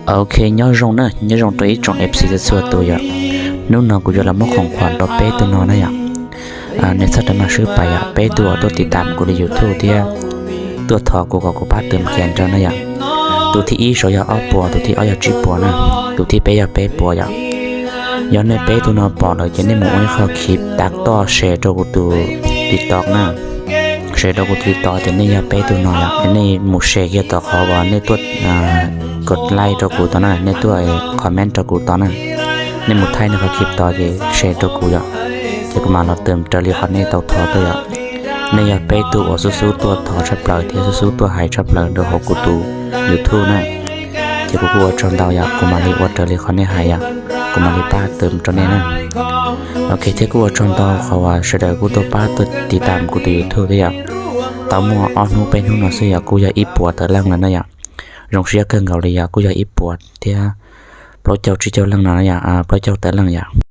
Ok, nyob zoo na, nyob zoo rau ib tsoom F C txhua txhua tus yom. Hnub no kuv yuav los muab khoom khuam rau peb tug no na yom. Nws txhob rov mag swb pais yom, peb tug uas tuaj tiv tam kuv li YouTube thiab tuaj thov kuv kom kuv pab tus khiav nrog na yom. Tus thib ib saum yog ob puas, tus thib ob yog tsib puas na, tus thib peb yog peb puas yom. Yog nej peb tug no pom lawm ces nej mus ua ib qho khib tav toj share rau kuv tus TikTok na. Share rau kuv tus TikTok ces nej yog peb tug no yom, nej mus share kiag tom qhov uas nej tuaj kos like rau kuv tod na, nej tuaj comment rau kuv tod na. Nej mus thaij nej qhov khib tod ces share rau kuv yom, ces kuv mam los tawm raws li qhov nej tau thov tuaj yom. Nej yog peb tug uas xub xub tuaj thov tshaj plaws thiab xub xub tuaj hais tshaj plaws rau hauv kuv tus YouTube na. Ces kuv kuj ua tsaug ntau yom, kuv mam li ua raws li qhov nej hais yom, kuv mam li pab tawm rau nej na. Ok, thiab kuj ua tsaug ntau qhov uas sawv daws kuj tuaj pab tuaj tiv tam kuv tus YouTube thiab yom. Tau muaj ob hnub peb hnub no xwb yom, kuj yog ib puas tawm leej lawm na yom. Zoo siab kawg nkaus li yom, kuj yog ib puas thiab plaub caug tsib caug leej no yom, plaub caug tawm leej yom.